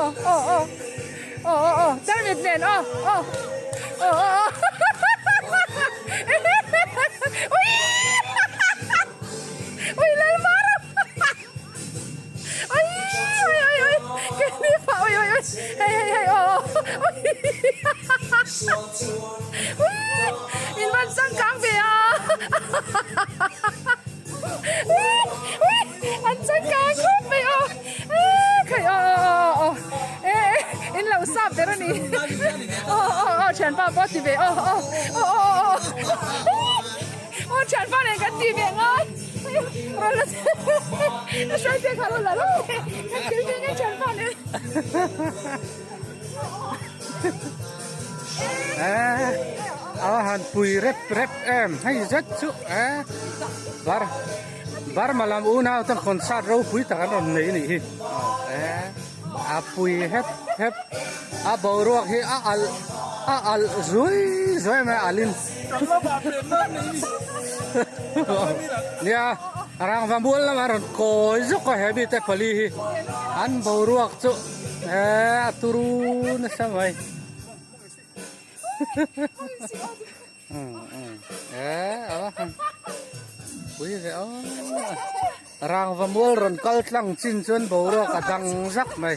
aw aw aw aw aw aw tarmit nen aw aw aw aw aw ui ui lalmara ui ui ui ui keini pah ui ui ui hei hei hei aw aw ui ui in van changkang ve a ui ui an changkang khawp mai aw khai aw aw aw e in lo sap ber a ni aw aw aw thianpa pawh ti ve aw aw aw aw aw thianpa nen kan ti ve ngai rawn la hruai te kha rawn la lawk teh kan ti ve ngai thianpa nen a han pui rep rep em hei zet chu e bar Burma lam unau ten concert ropui tak an rawn nei anih hi e a pui hep hep a boruak hi a alh a alh zui zui mai a alh in nia rangva mual lamah rawn kawi zawk a he mite pali hi an boruak chu e a turu nasa mai. Rangva mual rawn kal tlang chin chuan boruak a dang zak mai.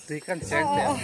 Tui kan cheng teh ang.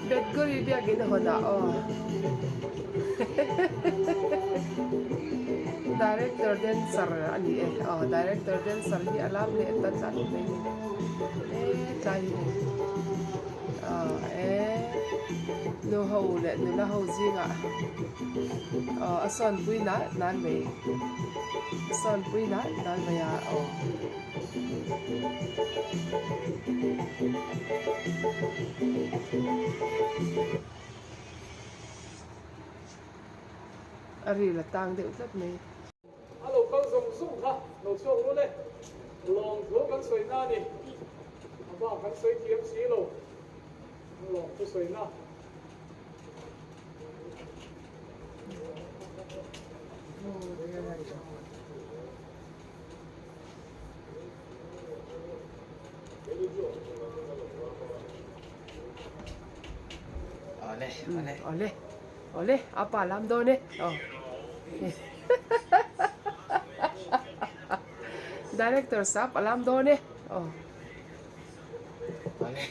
Betguri biakin hawn ah aw Director dancer a ni e aw director dancer hi a lam leh ta tlat mai a ni e tlai hi hei aw e nu ho leh nula ho zingah aw a sawn pui nal nal mai a sawn pui nal nal mai a aw. A ril a tang deuh tlat mai. A lo kal zawng zawng kha lo chhuak run e. Lawmthu kan sawina a ni. A bak kan sawi thiam si lo. Lawmthu sawina. Awle, awle. Awle, awle, a pa lam dawn e. Aw. Director sap a lam dawn e. Aw. Awle.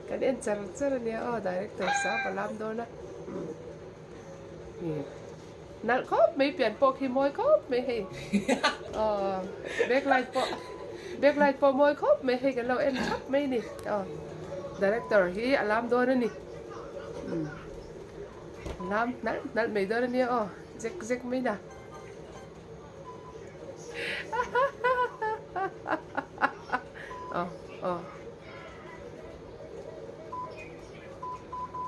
Kan en char char a nia aw director sap a lam dawn a. Nalh khawp mai pian pawh khi mawi khawp mai hei aw backlight pawh backlight pawh mawi khawp mai hei kan lo en thap mai a ni aw director hi a lam dawn a ni lam hnalh hnalh mai dawn a nia aw zek zek mai na aw aw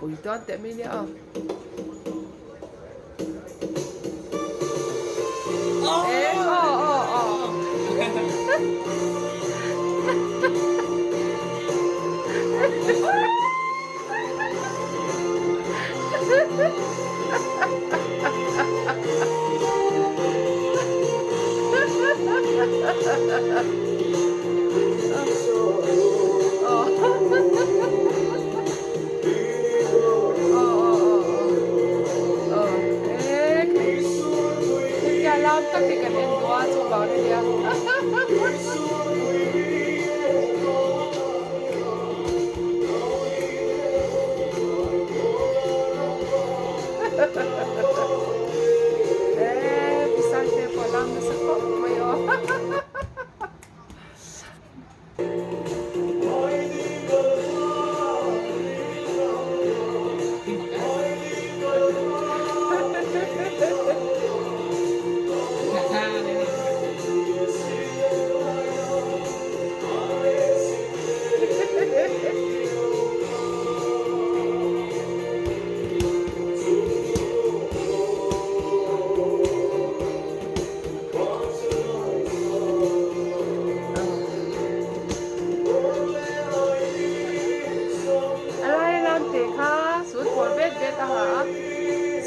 pui dawn teh mai nia aw. A lai lam te kha suit pawl vet vet a ha a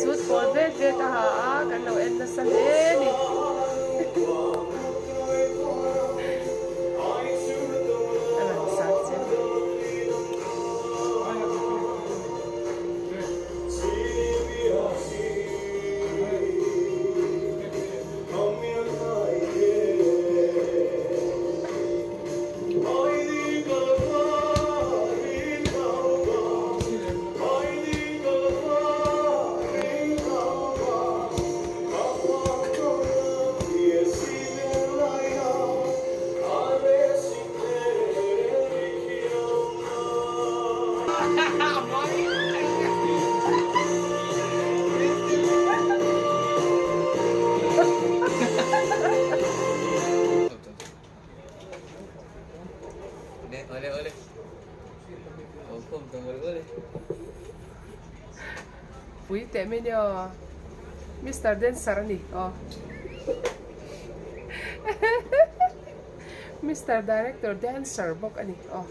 suit pawl vet vet a ha a kan lo en nasa hle a ni. A lang sar chiang. Pui teh mai nia aw Mister Dancer a ni aw Mister Director Dancer bawk a ni aw.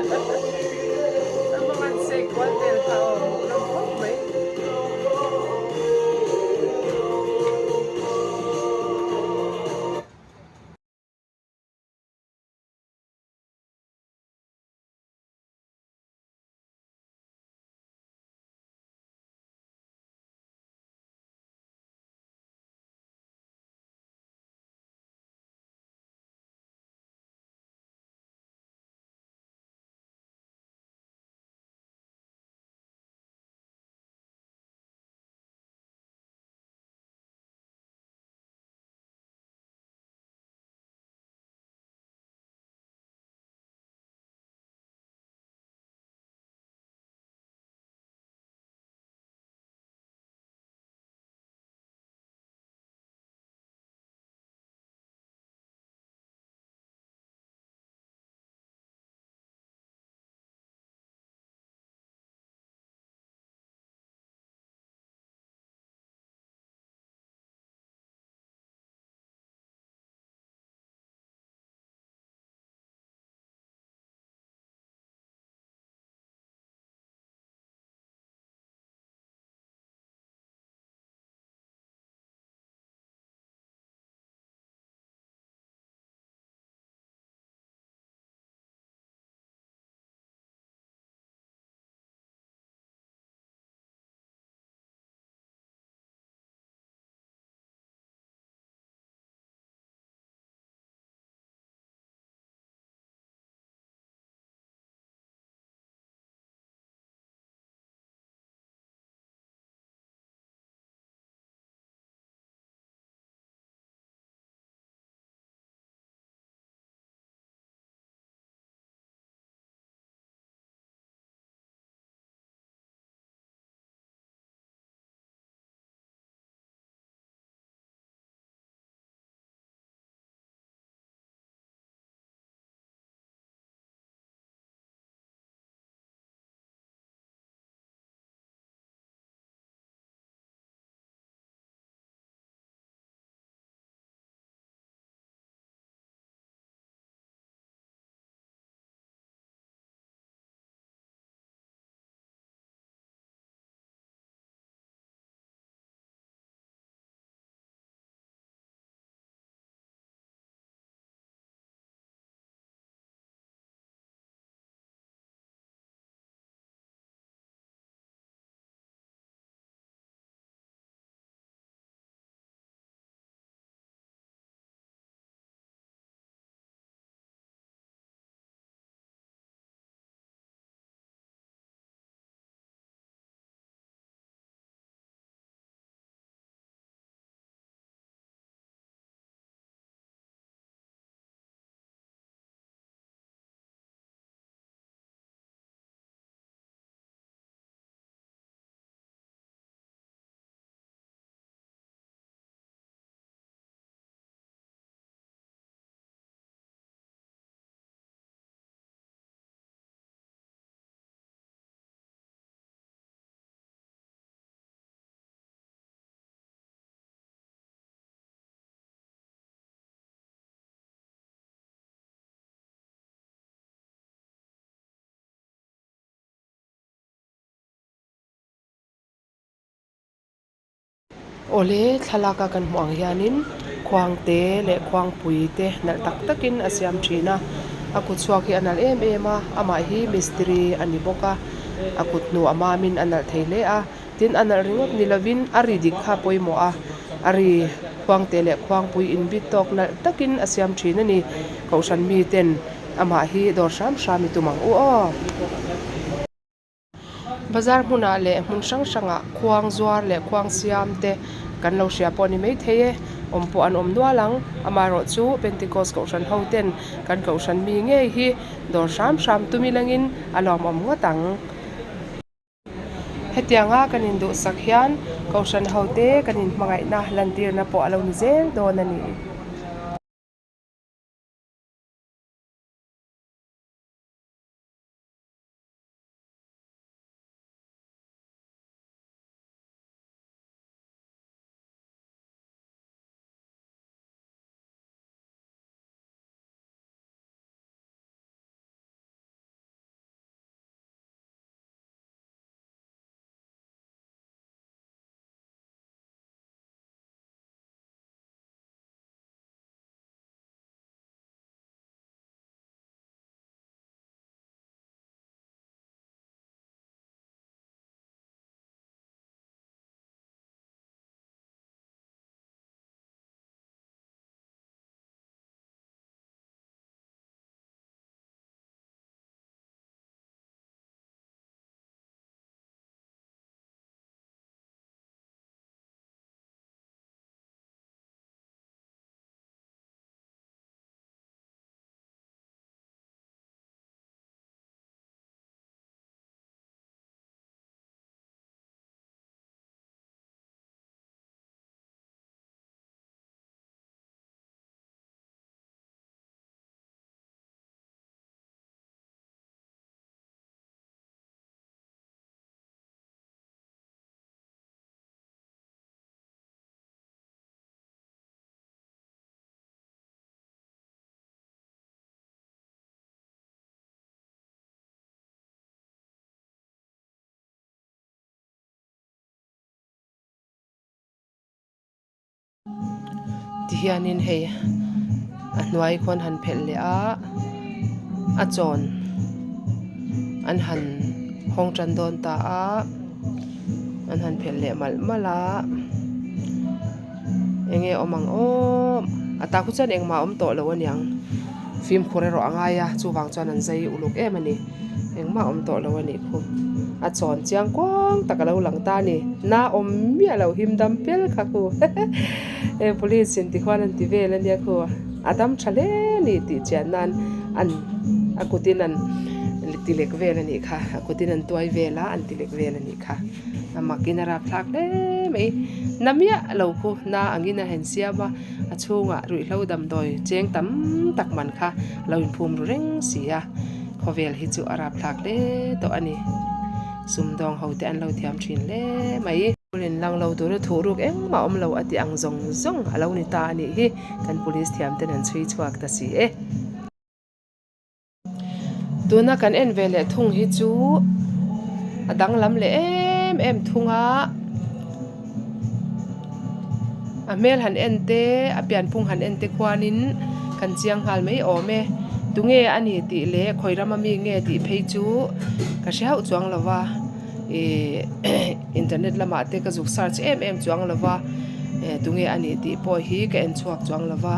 Naupang an sei kual vel kha aw hmuh nawm khawp mai. Awle thlalak a kan hmuh ang hianin khuang te leh khuangpui te nalh tak takin a siam thin a a kut chhuak hi a nalh em em a amah hi mistiri a ni bawk a a kut hnu a mamin a nalh thei hle a tin a nalh ringawt ni lovin a ri dik kha a pawimawh a a ri khuangte leh khuangpui inbit tawk nalh takin a siam thin a ni kohhran miten amah hi dawr hram hram i tum ang u aw. Bazar hmunah leh hmun hrang hrangah khuang zuar leh khuang siam te kan lo hria pawh a ni maithei e awm pawh an awm nual ang amaherawh chu Pentecost kohhran ho ten kan kohhran mi ngei hi dawr hram hram tum ilangin a lawmawm ngawt ang. Hetianga kan induhsak hian kohhran ho te kan inhmangaihna lantirna pawh a lo ni zel dawn a ni. Tihianin hei a hnuai khuan han phelh leh a a chawn an han hawng tan dawn ta a an han phelh leh malh malh a eng nge awm ang aw a tah khu chuan engmah a awm tawh lo aniang fimkhur erawh a ngai a chuvang chuan an zai uluk em a ni engmah a awm tawh lo a nih khu a chawn chiang kuang tak a lo lang ta a ni na awm miah lo him dam fel kha khu he police in tikhuan an ti vel a nia khu a dam tha hle a ni tih chian nan an a kut in an ti lek vel a nih kha a kut in an tuai vel a an ti lek vel a nih kha. A makin a rapthlak hle mai. Na miah lo khu na angin a han siam a, a chhungah ruihhlo damdawi cheng tam tak man kha a lo inphum ru reng si a, khawvel hi chu a rapthlak hle tawh a ni. Sumdawng ho te an lo thiam thin hle mai. Rin lang lo tura thuh ruk engmah awm lo a ti ang zawng zawng a lo ni ta a nih hi kan police thiam ten an chhui chhuak ta si e. Tuna kan en ve leh thung hi chu a danglam leh em em thung a a hmel han en te a pianphung han en te khuanin kan chiang nghal mai awm e tunge a ni tih leh khawi rama mi nge tih phei chu ka hre hauh chuang lo va ihh internet lamah te ka zuk search em em chuang lo va eh tunge a nih tih pawh hi ka en chhuak chuang lo va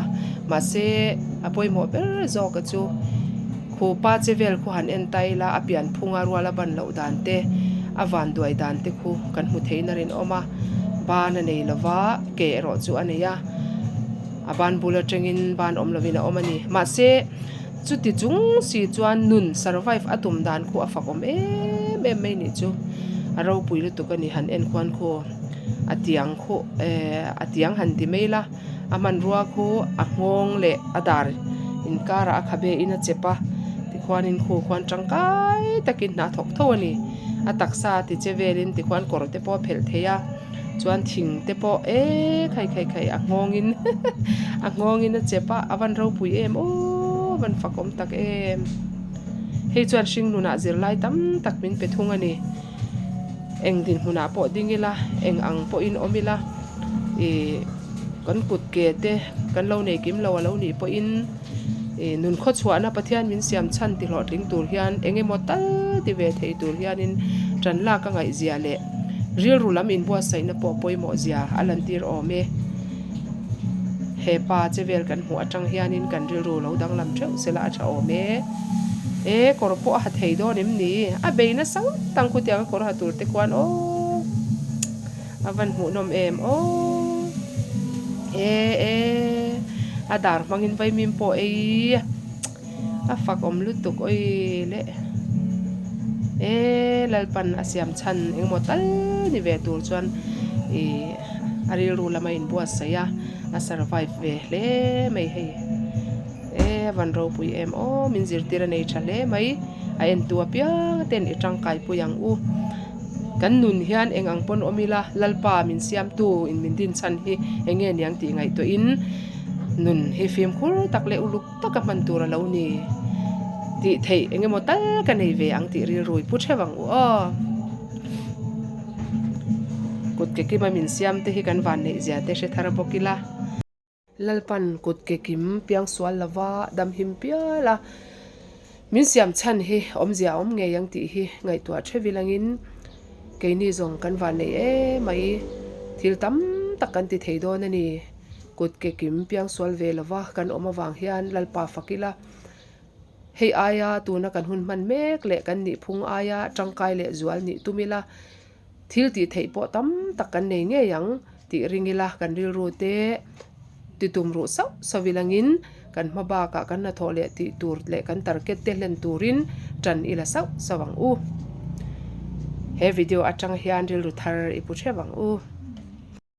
mahse a pawimawh ber zawk a chu khupa che vel khu han en ta ila a pian phunga rual a ban loh dan te a van duai dan te khu kan hmu thei na rinawm a ban a nei lo va ke erawh chu a nei a a ban bul atangin ban awm lovin a awm a ni mahse. Chuti chung si chuan nun survive a tum dan khu a fak awm em em mai nih chu. A ropui lutuk a ni han en khuan khu a tiang khu eh a tiang han ti mai la a hmanrua khu a nghawng leh a dar inkarah a khabe in a chep a tikhuanin khu khuan tangkai takin hna thawk tho a ni. A taksa ti che velin tikhuan kawr te pawh a phelh thei a. Chuan thing te pawh e khai khai khai a nghawngin a nghawngin a chep a a van ropui em aw a van fakawm tak em hei chuan hring nunah zirlai tam tak min pe thung a ni eng dinhmunah pawh ding ila eng ang pawhin awm ila ih kan kut ke te kan lo nei kim lo a lo nih pawhin. Ih nun khawchhuahna Pathian min siam chhan ti hlawhtling tur hian eng emaw tal ti ve thei tur hianin tan lak a ngaihzia leh rilru lam inbuatsaihna pawh pawimawh zia a lantir awm e. He pa che vel kan hmuh atang hianin kan rilru lo danglam theuh sela a tha awm e. E kawr pawh a ha thei dawn em ni? A bei nasa ngawt ang khutiang a kawr ha tur te khuan aw. A van hmuhnawm em aw e e a dar hmangin vaimim pawh ei a fak awm lutuk awi leh e lalpan a siam chhan engemaw tal ni ve tur chuan ih a rilru lama inbuatsaih a a survive ve hle mai hei e a van ropui em aw min zirtir a nei tha hle mai a entu apiang ten i tangkai pui ang u. Kan nun hian eng ang pawn awm ila, Lalpa min siamtu in min din chhan hi eng nge niang tih ngaihtuahin nun hi fimkhur tak leh uluk taka hman tur a lo ni tih theih eng emaw tal ka nei ve ang tih rilru i pu theuh ang u aw. Kut ke kima min siam te hi kan vanneih zia te hre thar bawk ila. Lalpan kut ke kim piang sual lova dam him pial a, min siam chhan hi awmzia a awm ngei ang tih hi ngaihtuah theuh ilangin keini zawng kan van nei em mai, thil tam tak kan ti thei dawn a ni. Kut ke kim piang sual ve lova kan awm avang hian Lalpa fak ila, hei aia tuna kan hun hman mek leh kan nihphung aia tangkai leh zual nih tum ila, Thil tih theih pawh tam tak kan nei ngei ang tih ring ila kan rilru te ti tum ruh sauh sauh ilangin kan hma bakah kan hnathawh leh tih tur leh kan target te hlen turin tan ila sauh sauh ang u. He video atang hian rilru thar i pu theuh ang u.